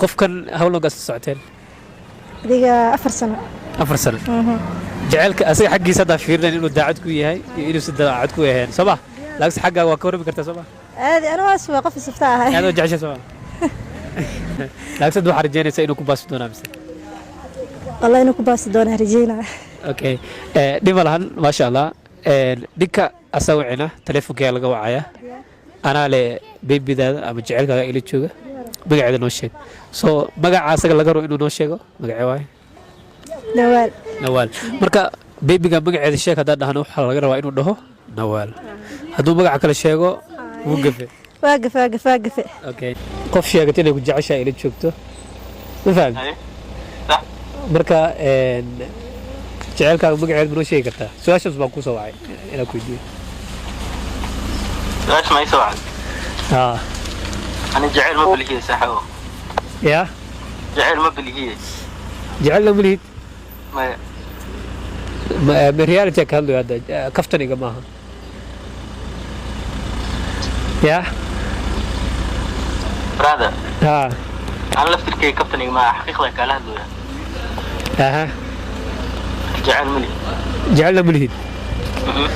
Qofkan how long aad socoteen? Adiga 4 sano. 4 sano. Jaceylka asaga xaggiisa haddaa fiirinayn inuu daacad ku yahay iyo inuusan daacad ku ahayn, soo ma? Laakiinse xaggaaga waa ka warrami kartaa, soo ma? Aadi aniga waa qof isufta ahay. Aad waa jeceshay, soo ma? Laakiinse hadda waxaa rajeynaysaa inuu ku baasi doonaa mise? Wallah, inuu ku baasi doonaa rajeynaa. Okay, dhima lahan, maasha Allah. Ninka asaa wicina, teleefonkayaa laga wacaya, anaa le baby-daada ama jecelkaaga ila jooga, magaceeda noo sheeg. So magaca asaga laga rabo inuu noo sheego magacee waaye? Nawaal. Nawaal. Marka baby-ga magaceeda sheeg haddaan dhahno, waxaa laga rabaa inuu dhaho Nawaal. Hadduu magaca kale sheego, wuu gafe. Waa gafe, waa gafe, waa gafe. Okay, qof sheegato inay ku jeceshahay ila joogto, ma fahamti? Haye. Sax. Marka jecelkaaga magaceeda ma noo sheegi kartaa? Su-aashaas baan kusoo wacay inaan ku weydiiyo. Su-aasha ma isoo wacday? Haa. Ani jeceyl ma belihiye, saaxiibo. Yaa? Jeceyl ma belihiye. Jecelna ma lihid? Maya. Ma reality ka hadlayo hadda, kaftaniga maaha yaa. Brother. Haa. Aan laftirkayga kaftaniga maaha, xaqiiqda kaala hadlaya. Aha. Jeceyl ma lihi. Jecelna ma lihid? Mhm.